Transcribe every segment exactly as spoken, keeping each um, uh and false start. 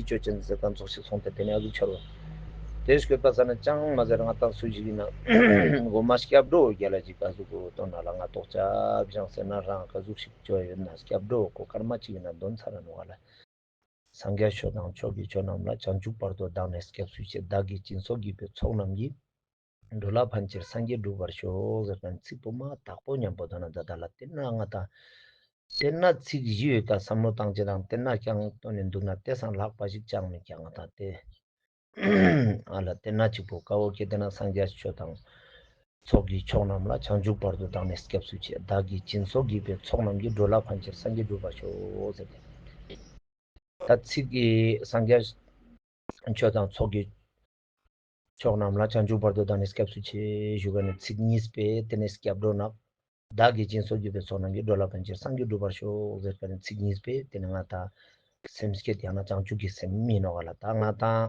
ཆོས་ཅན་ཟེར་གང་ཚོགས་ཤིག་སོང་སྟེ་དེ་ནས་ཨ་ཟུག་ཆར་བ། དེ་སྐྱོད་པ་ས་ན་ཅང་མ་ཟེར། ང་ཏང་སུ་ཞིག་ཡིན་ན་མགོ་མ་སྐྱབས་འགྲོ་རྒྱ་ལ་ཅིག་ཨ་ཟུག་གོ་དོན་ན་ལ་ང་ཏོག་ཅབ་བཞེངས་ཟེར་ན་རང་ག་ཟུག་ཤིག་ཅོ་ཡོད་ན་སྐྱབས་འགྲོ་གོ་སྐར་མ་ཅིག་ཡིན་ན་འདོན་ཚར་ནོ་ག་ལ། སངས་རྒྱས་ཆོས་དང་ཕྱོགས་ཀྱི་ཕྱོགས་རྣམས་ལ། བྱང་ཆུབ་བར་དུ་བདག་ནི་སྐྱབས་སུ་མཆི། བདག་གིས་སྦྱིན་སོགས་བགྱིས་པའི་ཚོགས་རྣམས་ཀྱིས། འགྲོ་ལ་ཕན་ཕྱིར་སངས་རྒྱས་འགྲུབ་པར་ཤོག་ཟེར་མཁན་ཚིག་པོ་མ་དག་པོ་མཉམ་པོ་དོན་ན་ད་ལྟ་ལ་དེ་ན་ང་ཏང་དེ་ན་ཚིག་བཞི་ཡོད་ཀ་བསམ་བློ་བཏང་ཅེས་དང་དེ་ན་ཀྱང་བཏོན་ནས་འདུག་ན་དེ་སང་ལྷག་པ་ཞིག་ཅང་མེད་ཀྱང་ང་ཏང་དེ་ཨ་ལ་དེ་ན་གཅིག་པོ་ཀ་བོ་ཀེ་དེ་ན་སངས་རྒྱས་ཆོས་དང་ཚོགས་ཀྱི་མཆོག་རྣམས་ལ། བྱང་ཆུབ་བར་དུ་བདག་ནི་སྐྱབས་སུ་མཆི། བདག་གིས་སྦྱིན་སོགས་བགྱིས་པའི་ཚོགས་རྣམས་ཀྱིས། འགྲོ་ལ་ཕན་ཕྱིར་སངས་རྒྱས་འགྲུབ་པར་ཤོག་ཟེར་ཏེ། ད་ཚིག་གི་སངས་རྒྱས་ཆོས་དང་ཚོགས་ཀྱི་མཆོག་རྣམས་ལ། བྱང་ཆུབ་བར་དུ་བདག་ནི་སྐྱབས་སུ་མཆི་ཞུ་ག་ནས་ཚིག་གཉིས་པས་དེ་ནས་སྐྱབས་འགྲོ་ན། བདག་གིས་སྦྱིན་སོགས་བགྱིས་པའི་ཚོགས་རྣམས་ཀྱིས། འགྲོ་ལ་ཕན་ཕྱིར་སངས་རྒྱས་འགྲུབ་པར་ཤོག་ཟེར་ག་ནས་ཚིག་གཉིས་པས་དེ་ནས་ང་ཏང་སེམས་བསྐྱེད་ཡང་ན་བྱང་ཆུབ་ཀྱི་སེམས་མིན་ནོ་ག་ལ། ད་ང་ཏང་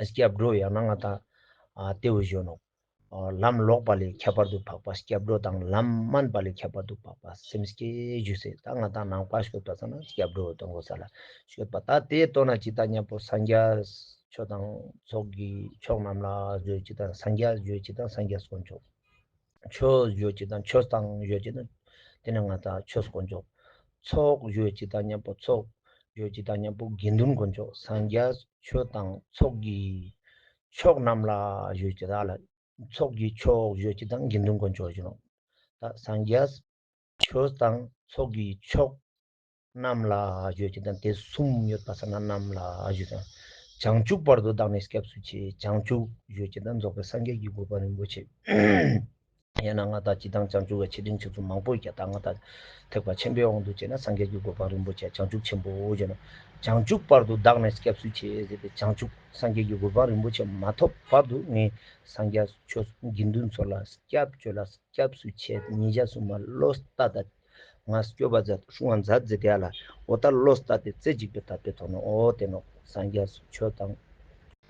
སྐྱབས་འགྲོ་ཡང་ན་ང་ཏང་ཨ་དེ་བོ་ཞུ་ནོ། ཨ་ལམ་ལོག་པ་ལས་ཁྱད་པར་དུ་འཕགས་པ། སྐྱབས་འགྲོ་དང་ལམ་དམན་པ་ལས་ཁྱད་པར་དུ་འཕགས་པ། སེམས་བསྐྱེད་ཞུ་ཟེར། ད་ང་ཏང་ནང་པ་སྐྱོད་པ་ས་ན་སྐྱབས་འགྲོ་གཏོང་དགོས་ས་ལ་སྐྱོད་པ། ད་དེ་ལྟོས་ན་ཅི་ལྟར་མཉམ་པོ་སངས་རྒྱས་ཆོས་དང་ཚོགས་ཀྱི་མཆོག་རྣམས་ལ་ཞུ་ཅི་དང་། སངས་རྒྱས་ཞུ་ཅི་དང་སངས་རྒྱས་དཀོན་མཆོག་ཆོས་ཞུ་ཅི་དང་ཆོས་དང་ཞུ་ཅི་དང་དེ་ནས་ང་ཏང་ཆོས་དཀོན་མཆོག་ཚོགས་ཞུ་ཅི་དང་མཉམ་པོ་ཚོགས་ཞུ་ཅི་དང་མཉམ་པོ་དགེ་འདུན་དཀོན་མཆོག་སངས་རྒྱས་ཆོས་དང་ཚོགས་ཀྱི་མཆོག་རྣམས་ལ་ཞུ་ཅི་དང་ལ། ཚོགས་ཀྱི་མཆོག་ཞུ་ཅི་དང་དགེ་འདུན་དཀོན་མཆོག་ཞུ་ནོ། ད་སངས་རྒྱས་ཆོས་དང་ཚོགས་ཀྱི་མཆོག་རྣམས་ལ་ཞུ་ཅི་དང་དེ་གསུམ་ཡོད་པ་ས་ན་རྣམས་ལ་ཞུ་དང་། བྱང་ཆུབ་བར་དུ་བདག་ནི་སྐྱབས་སུ་མཆི། བྱང་ཆུབ་ཞུ་ཅི་དང་རྫོགས་པའི་སངས་རྒྱས་ཀྱི་གོ་འཕང་རིན་པོ་ཆེ། ཡང་ན་ང་ཏང་སྤྱིར་བཏང་བྱང་ཆུབ་ཀྱི་ཆེ་འབྲིང་ཆེ་ཆུང་མང་པོ་ཡོད་ཀྱང་ད་ང་ཏང་ཐེག་པ་ཆེན་པོའི་དབང་དུ་བྱས་ན་སངས་རྒྱས་ཀྱི་གོ་འཕང་རིན་པོ་ཆེ་བྱང་ཆུབ་ཆེན་པོ་ཞུ་ན། བྱང་ཆུབ་བར་དུ་བདག་ནི་སྐྱབས་སུ་མཆི་ཟེར་ཏེ་བྱང་ཆུབ་སངས་རྒྱས་ཀྱི་གོ་འཕང་རིན་པོ་ཆེ་མ་ཐོབ་བར་དུ་ངས་སངས་རྒྱས་ཆོས་དགེ་འདུན་ཚོ་ལ་སྐྱབས་བཅོལ་ལ་སྐྱབས་སུ་མཆི་ཉིན་ཞག་གསུམ་མ་བློ་ལྟ་ད། ང་སྐྱོབ་པ་མཛད་སྲུང་བ་མཛད་ཟེར་ཏེ་ཡ་ལ་འོ་ད་བློ་ལྟ་དེ་རྩེ་གཅིག་པའི་ཐབས་པའི་ཐོག་ནས་འོ་དེ་ནོ་སངས་རྒྱས་ཆོས་དང་།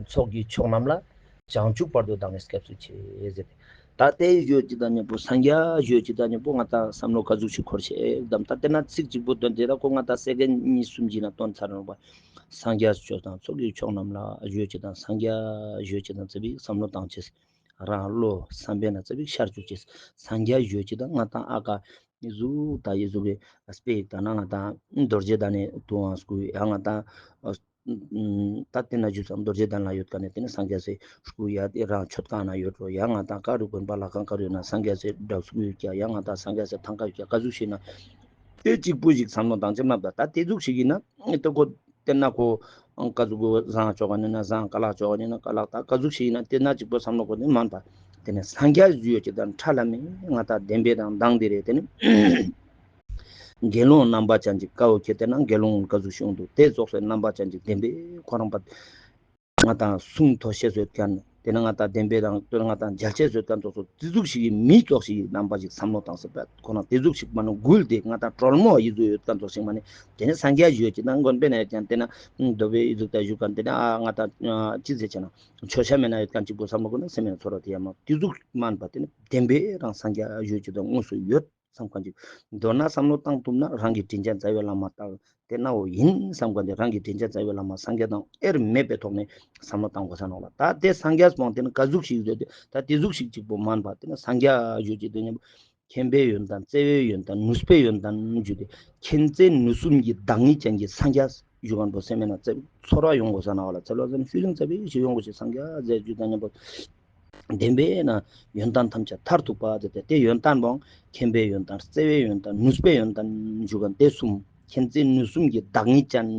ཚོགས་ཀྱི་མཆོག་རྣམས་ལ། བྱང་ཆུབ་བར་དུ་བདག་ནི་སྐྱབས་སུ་མཆི་ཟེར་ཏེ། ད་དེ་ཞུ་ཅི་དང་མཉམ་པོ་སངས་རྒྱས་ཞུ་ཅི་དང་མཉམ་པོ་ང་ཏང་བསམ་བློ་ག་ཟུག་ཞིག་འཁོར་ཤེས་དམ་ད་དེ་ན་ཚིག་གཅིག་པོ་འདོན་དེ་ལ་ཁོ་ང་ཏང་སེ་ཀན་གཉིས་གསུམ་གྱི་ན་འདོན་ཚར་རོགས་པ། སངས་རྒྱས་ཆོས་དང་ཚོགས་ཀྱི་མཆོག་རྣམས་ལ་ཞུ་ཅི་དང་སངས་རྒྱས་ཞུ་ཅི་དང་ཙི་པིག་བསམ་བློ་བཏང་ཅེས། རང་བློ་བསམ་པས་ན་ཙི་པིག་ཤར་བཅུག་ཅེས། སངས་རྒྱས་ཞུ་ཅི་དང་ང་ཏང་ཨ་ཀ་ཟུག་ད་ཡི་ཟུག་གི་སྤེ་ད་ན་ང་ཏང་རྡོ་རྗེ་གདན་ནས་དུ་བང་སྐུ་ཡ་ང་ཏང་། ད་དེ་ན་རྒྱུ་ཚང་རྡོ་རྗེ་གདན་ལ་ཡོད་ཀ་ནས་དེ་ནས་སངས་རྒྱས་སེ་སྐུ་ཡ་དེ་རང་མཆོད་ཁང་ན་ཡོད་རོ། ཡ་ང་ཏང་ཀ་རུ་དགོན་པ་ལ་ཁང་ཀ་རུ་ན་སངས་རྒྱས་སེ་འདྲ་སྐུ་ཡོད་ཀྱ་ཡ་ང་ཏང་སངས་རྒྱས་སེ་ཐང་ཀ་ཡོད་ཀྱ་ག་ཟུག་ཤེས་ན། དེ་གཅིག་པུ་ཞིག་བསམ་བློ་བཏང་ཅེ་མ་ད་ད་དེ་ཟུག་ཞིག་ཡིན་ན་དེ་ཁོ་དེ་ན་ཁོ་ཀ་ཟུག་གོ་བཟང་ཆོག་ག་ནས་ན་བཟང་ཀ་ལག་ཆོག་ག་ནས་ན་ཀ་ལག་ད་ག་ཟུག་ཤིག་ཡིན་ན་དེ་ན་གཅིག་པུ་བསམ་བློ་གོ་ནས་མ་ད་དེ་ནས་སངས་རྒྱས་ཡོད་ཀྱི་ད་ཁྲ་ལ་མེ་ང་ད་བདེན་པའི་དང་མདང་དེ་རེད་དེ་ནས། དགེ་སློང་རྣམ་པ་ཅན་གྱི་ཀ་བོ་ཁྱེད་དེ་ན་དགེ་སློང་ག་ཟུག་བྱུང་འདུག་དེ་རྫོགས་སའི་རྣམ་པ་ཅན་གྱི་བདེན་པའི་ཁོ་རང་པ། ང་དང་གསུང་ཐོས་ཤེས་བཟོད་མཁན་དེ་ན་ང་དང་བདེན་པའི་དང་དོན་ང་དང་འཇལ་ཤེས་བཟོད་མཁན་ཙོགས་སོ་དེ་ཟུག་ཞིག་གི་མི་ཙོགས་ཤིག་གི་རྣམ་པ་ཞིག་བསམ་བློ་བཏང་ཟེར་བ་ཁོ་རང་དེ་ཟུག་ཞིག་མ་ནུ་འགུལ་ཏེ་ང་དང་གྲོལ་མོ་ཡི་ཟུག་ཡོད་མཁན་ཙོགས་ཤིག་མ་ནི་དེ་ནི་སངས་རྒྱས་ཡོད་ཀྱི་ན་དགོན་པའི་ན་ཡོད་ཀྱང་དེ་ན་འདོད་པའི་ཡི་ཟུག་དང་བཞུགས་མཁན་དེ་ན་ང་དང་ཅི་ཟེར་བྱས་ན་ཆོས་ཆ་མེད་ན་ཡོད་མཁན་གཅིག་པུ་བསམ་བློ་ཁོ་ན་སེམས་ཡང་ཚོར་བ་དེ་ཡང་མ་དེ་ཟུག་མ་ནི་པ་དེ་ནི་བདེན་པའི་རང་སངས་རྒྱས་ཡོད་ཀྱི་དང་དངོས་སུ་ཡོད། བསམ་མཁན་ཅིག་མདོར་ན་བསམ་བློ་བཏང་ཐུབ་ན་རང་གི་དྲིན་ཅན་རྩ་བའི་བླ་མ་ལྟ་བུ་དེ་ནའོ་ཡིན་བསམ་མཁན་དེ་རང་གི་དྲིན་ཅན་རྩ་བའི་བླ་མ་སངས་རྒྱས་དང་དབྱེར་མེད་པའི་ཐོག་ནས་བསམ་བློ་བཏང་དགོས་ས་ནོག་ལ། ད་དེ་སངས་རྒྱས་སྤོང་དེ་ནི་ག་ཟུག་ཞིག་ཡོད་དེ་ད་དེ་ཟུག་ཞིག་གཅིག་པོ་མན་པ་དེ་ནི་སངས་རྒྱས་ཡོད་ཀྱི་དོན་མཉམ་པོ་མཁྱེན་པའི་ཡོན་ཏན་བརྩེ་བའི་ཡོན་ཏན་ནུས་པའི་ཡོན་ཏན་བརྗོད་དེ་མཁྱེན་བརྩེ་ནུས་གསུམ་གྱི་བདག་ཉིད་ཅན་གྱི་སངས་རྒྱས་ཞུ་མཁན་པོ་སེམས་མེད་ན་ཚོར་བ་ཡོང་དགོས་ས་ནོག་ལ། ཚོར་བ་ཟེར་ན་ཤུལ་ལེན་ཚ་བའི་ཞིག་ཡོང་དགོས་ཞེས་སངས་རྒྱས་མཛད་རྒྱུ་དང་མཉམ་པོ། བདེན་པས་ན་ཡོན་ཏན་ཐམས་ཅད་མཐར་ཐུག་པ་ཟེར་ཏེ་དེ་ཡོན་ཏན་པོ་མཁྱེན་པའི་ཡོན་ཏན་བརྩེ་བའི་ཡོན་ཏན་ནུས་པའི་ཡོན་ཏན་ཞུ་མཁན་དེ་གསུམ་མཁྱེན་བརྩེ་ནུས་གསུམ་གྱི་བདག་ཉིད་ཅན་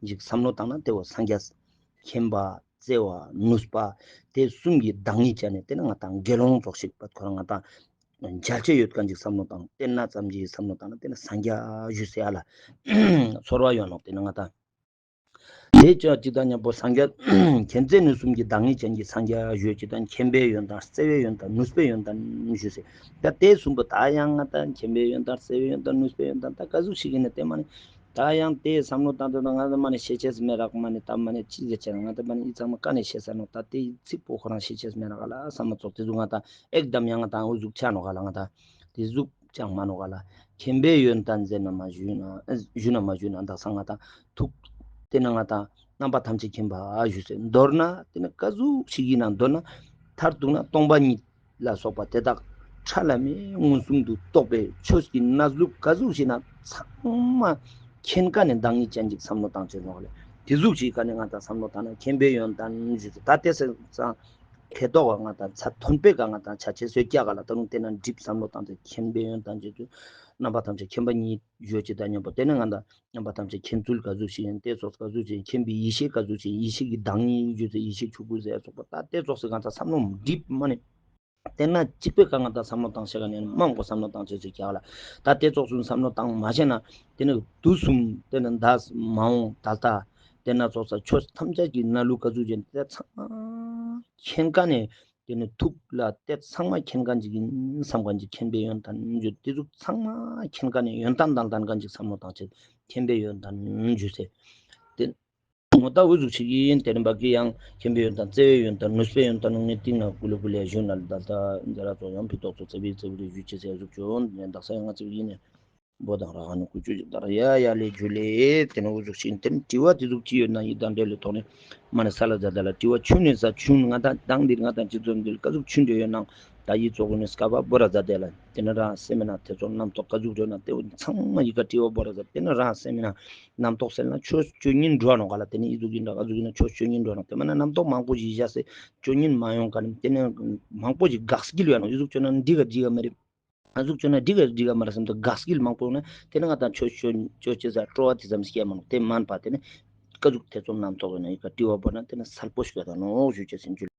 ཞིག་བསམ་བློ་བཏང་ན་དེ་བོ་སངས་རྒྱས་མཁྱེན་པ་བརྩེ་བ་ནུས་པ་དེ་གསུམ་གྱི་བདག་ཉིད་ཅན་ནི་དེ་ནི་ང་དང་དགེ་སློང་ཙོགས་ཤིག་པ་ཁོ་རང་ང་དང་མཇལ་ཆེ་ཡོད་མཁན་ཅིག་བསམ་བློ་བཏང་དེ་ན་ཙམ་གྱིས་བསམ་བློ་བཏང་ན་དེ་ནི་སངས་རྒྱས་ཞུ་ཟེར་ཡ་ལ་ཚོར་བ་ཡོད་ནོག་དེ་ནི་ང་དང་། དེ་ཅོག་ཅིག་དང་མཉམ་པོ་སངས་རྒྱས་མཁྱེན་བརྩེ་ནུས་གསུམ་གྱི་བདག་ཉིད་ཅན་གྱི་སངས་རྒྱས་ཞུ་ཅིག་དང་མཁྱེན་པའི་ཡོན་ཏན་བརྩེ་བའི་ཡོན་ཏན་ནུས་པའི་ཡོན་ཏན་ཞུ་ཟེར། ད་དེ་གསུམ་པོ་ད་ཡང་ང་དང་མཁྱེན་པའི་ཡོན་ཏན་བརྩེ་བའི་ཡོན་ཏན་ནུས་པའི་ཡོན་ཏན་ད་ག་ཟུག་ཞིག་ཡིན་ན་དེ་མ་ནི་ད་ཡང་དེ་བསམ་བློ་བཏང་དུས་ན་ང་ད་མ་ནི་ཤེས་ཆེས་མེད་རག་མ་ནི་ད་མ་ནི་ཅི་ཟེར་ཆེ་ན་ང་ད་མ་ནི་ཨི་ཚང་མ་ཀ་ནས་ཤེས་ས་ནོ་ད་དེ་ཚིག་པོ་ཁོ་རང་ཤེས་ཆེས་མེད་རག་ལ་བསམ་མ་ཙོགས་དེ་ཟུག་ང་ད་ཨེག་དམ་ཡང་ང་ད་འུ་ཟུག་ཆ་ནོ་ག་ལ་ང་ད་དེ་ཟུག་ཅང་མ་ནོ་ག་ལ། མཁྱེན་པའི་ཡོན་ཏན་ཟེར་ན་མ་ཞུས་ན་ཞུ་ན་མ་ཞུས་ན་དག་ས་ང་དང་ཐུག་དེ་ན་ང་དང་ རྣམ་པ་ཐམས་ཅད་མཁྱེན་པ་ཞུ་ཟེར། མདོར་ན་དེ་ནི་ག་ཟུག་ཞིག་ཡིན་ན། མདོར་ན་མཐར་གཏུགས་ན་སྟོང་པ་ཉིད་ལ་སོགས་པ་དེ་དག་ཁྲ་ལམ་མེ་མངོན་སུམ་དུ་རྟོགས་པའི་ཆོས་ཀྱི་གནས་ལུགས་ག་ཟུག་ཞིག་ན་ཚང་མ་མཁྱེན་ཀ་ནས་བདག་ཉིད་ཅན་ཅིག་བསམ་བློ་བཏང་ཆེད་ནོག་ལེ། དེ་ཟུག་ཞིག་ག་ནས་ང་དང་བསམ་བློ་བཏང་ན་མཁྱེན་པའི་ཡོན་ཏན་ཞུ་ཟེར། ད་དེ་སེམས་ཙང་ཁེ་ཏོག་ང་དང་ཚ་ཐོན་པའི་ཀ་ང་དང་ཆ་ཆེ་སོས་ཀྱག་ག་ལ། ད་རུང་དེ་ན་འགྲིབ་བསམ་བློ་བཏང་ཚེ་མཁྱེན་པའི་ཡོན་ཏན་ཅེས་དུས་རྣམ་པ་ཐམས་ཅད་མཁྱེན་པ་ཉིད་ཡོད་ཅེས་དང་མཉམ་པོ། དེ་ནས་ང་དང་རྣམ་པ་ཐམས་ཅད་མཁྱེན་ཚུལ་ག་ཟུག་ཞིག་ཡིན། དེ་སོགས་ག་ཟུག་ཞིག་ཡིན། མཁྱེན་པའི་ཡེ་ཤེས་ག་ཟུག་ཞིག་ཡིན། ཡེ་ཤེས་ཀྱི་བདག་ཉིད་ཡོད་ཚེ་ཡེ་ཤེས་ཆོས་སྐུ་ཟེར་ཚོགས་པ། ད་དེ་ཚོགས་སུ་ང་དང་བསམ་བློ་འགྲིབ་མ་ནི། དེ་ན་གཅིག་པའི་ཀ་ང་དང་བསམ་བློ་བཏང་ཤེས་ག་ནས་མང་པོ་བསམ་བློ་བཏང་ཆེད་ཅིག་ཀྱག་ལ། ད་དེ་ཚོགས་སུ་བསམ་བློ་བཏང་མ་ཤེས་ན་དེ་ནི་དུས་གསུམ་དེ་ནི་འདས་མ་འོངས་ད་ལྟ་དེ་ན་ཚོགས་ས་ཆོས་ཐམས་ཅད་ཀྱི་གནས་ལུགས་ག་ཟུག་ཅན་དེ་ཚང་མ་མཁྱེན་ཀ་ནས། དེ་ནི་ཐུགས་ལ་དེ་ཚང་མ་མཁྱེན་མཁན་ཅིག་ཡིན་བསམ་མཁན་ཅིག་མཁྱེན་པའི་ཡོན་ཏན་བརྗོད། དེ་ཚོ་ཚང་མ་མཁྱེན་མཁན་ནི་ཡོན་ཏན་དང་ལྡན་མཁན་ཅིག་བསམ་བློ་བཏང་ཆེད་མཁྱེན་པའི་ཡོན་ཏན་བརྗོད་ཟེར། དེ་ངོ་ད་འུ་ཟུག་ཅིག་ཡིན། དེ་ནི་བ་གི་ཡང་མཁྱེན་པའི་ཡོན་ཏན་བརྩེ་བའི་ཡོན་ཏན་ནུས་པའི་ཡོན་ཏན་ངས་སྟེང་ན་ཀུ་ལེ་ཀུ་ལེ་གཞོན་ན་ད་ལྟ་མཛད་ར་ཚོ་ཡང་ཕི་ཏོག་ཚོ་བརྩེ་བའི་བརྩེ་བའི་རེ་ཞུ་ཆེ་ཟེར་ཟུག་ཅིག་ཡོང་ནས་དག་ས་ཡང་ང་ཚོ་ཡིན་ནས། འབོ་དང་ར་ཧ་ནི་ཀུ་ཅུ་ཅིག་དར་ཡ་ཡ་ལས་ཇུ་ལེ། དེ་ནི་འུ་ཟུག་ཤིང་དེ་ནི་དྲི་བ་དེ་ཟུག་ཅི་ཡོད་ན་ཡི་དང་འབྲེལ་ལས་ཐོག་ནས་མ་ནི་ས་ལ་ཛ་ད་ལ་དྲི་བ་ཆུ་ནི་ས་ཆུ་ང་དང་དང་འདིར་ང་དང་སྤྱི་ཚོགས་འདིར་ག་ཟུག་ཆུ་འདྲ་ཡོད་ན་ད་ཡི་ཚོགས་ཀུན་ནི་སྐ་བ་བོ་ར་ཛ་དེ་ལ། དེ་ནི་རང་སེམས་ན་དེ་ཚོ་རྣམ་རྟོག་ག་ཟུག་འགྲོ་ན་དེ་ཚང་མ་ཡི་ག་དྲི་བ་བོ་ར་ཛ། དེ་ནི་རང་སེམས་ན་རྣམ་རྟོག་སེལ་ན་ཆོས་སྤྱོད་ཉིན་འགྲོ་ནོ་ག་ལ། དེ་ནི་ཡི་ཟུག་ཡིན་ན་ག་ཟུག་ཡིན་ན་ཆོས་སྤྱོད་ཉིན་འགྲོ་ནོ། དེ་མ་ན་རྣམ་རྟོག་མང་པོ་ཞིག་བཞག་སེ་སྤྱོད་ཉིན་མ་ཡོང་ག་ནི་དེ་ནི་མང་པོ་ཞིག་དགག་སྐྱིལ་ཡོད་ནོ། ཡི་ཟུག་སྤྱོད་ན་འགྲིག་ག་འགྲིག་ག་མ་རེད། ང་ཟུག་ཅོ་ན་འགྲིག་ག་འགྲིག་ག་མ་རེད་བསམ་དུ་དགག་སྐྱིལ་མང་པོ་ཡོང་ན་དེ་ནི་ང་དང་ཆོས་ཆོས་ཆོས་ཅི་ཟ་སྤྲོ་བ་དེ་ཙམ་སྐྱེ་མ་ནོག། དེ་མན་པ་དེ་ནི་ཀ་ཟུག་ཐེ་ཚོམ་རྣམ་རྟོག་ཡོད་ན་ཡི་ག་དྲི་བ་བོར་ན་དེ་ནི་སལ་པོ་ཞིག་ཡོད་ད་ནོག་ཞུ་ཅེས་སེམས་ཅུ།